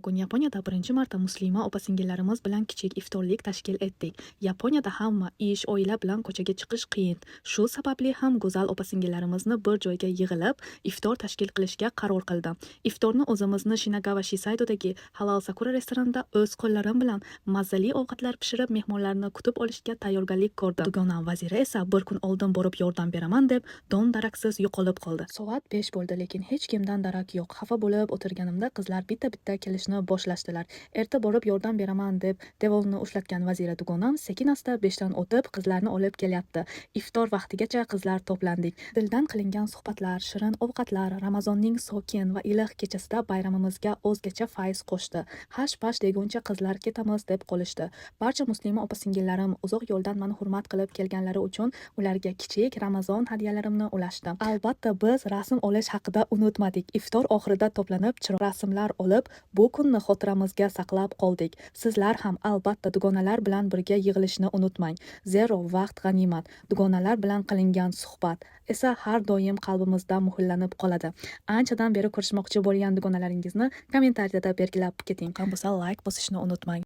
Bugun Yaponiyada birinchi marta muslima opa-singillarimiz bilan kichik iftorlik tashkil etdik. Yaponiyada hamma ish, oila bilan ko'chaga chiqish qiyin. Shu sababli ham go'zal opa-singillarimizni bir joyga yig'ilib, iftor tashkil qilishga qaror qildim. Iftorni o'zimizni Shinagawa Shisaidodagi Halal Sakura restoranida o'z qo'llarim bilan mazali ovqatlar pishirib, mehmonlarni kutib olishga tayyorgarlik ko'rdim. Dugonam Vazira esa bir kun oldin borib yordam beraman deb, dom daraksiz yo'qolib qoldi. Soat 5 bo'ldi, lekin hech kimdan darak yo'q. Xafa bo'lib o'tirganimda qizlar bitta-bitta kelishni boshlashdilar. Erta borib yordam beraman deb devorni ushlatgan Vazira dugonam sekin-asta 5 dan o'tib qizlarni olib kelyapti. Iftor vaqtigacha qizlar to'plandik. Dildan qilingan suhbatlar, shirin ovqatlar Ramazonning sokin va iliq kechasida bayramimizga o'zgacha fayz qo'shdi. Hash-pash deguncha qizlar ketamiz deb qolishdi. Barcha muslima opa-singillarim uzoq yo'ldan mani hurmat qilib kelganlari uchun ularga kichik Ramazon hadiyalarimni ulashdim. Albatta, biz rasm olish haqida unutmadik. Iftor oxirida to'planib, chiroyli rasmlar olib, bu kunni xotiramizga saqlab qoldik. Sizlar ham albatta dugonalar bilan birga yig'ilishni unutmang. Zero vaqt g'animat. Dugonalar bilan qilingan suhbat esa har doim qalbimizda muhrlanib qoladi. Anchadan beri ko'rishmoqchi bo'lgan dugonalaringizni kommentariyada belgilab keting. Bo'lsa, layk bosishni unutmang.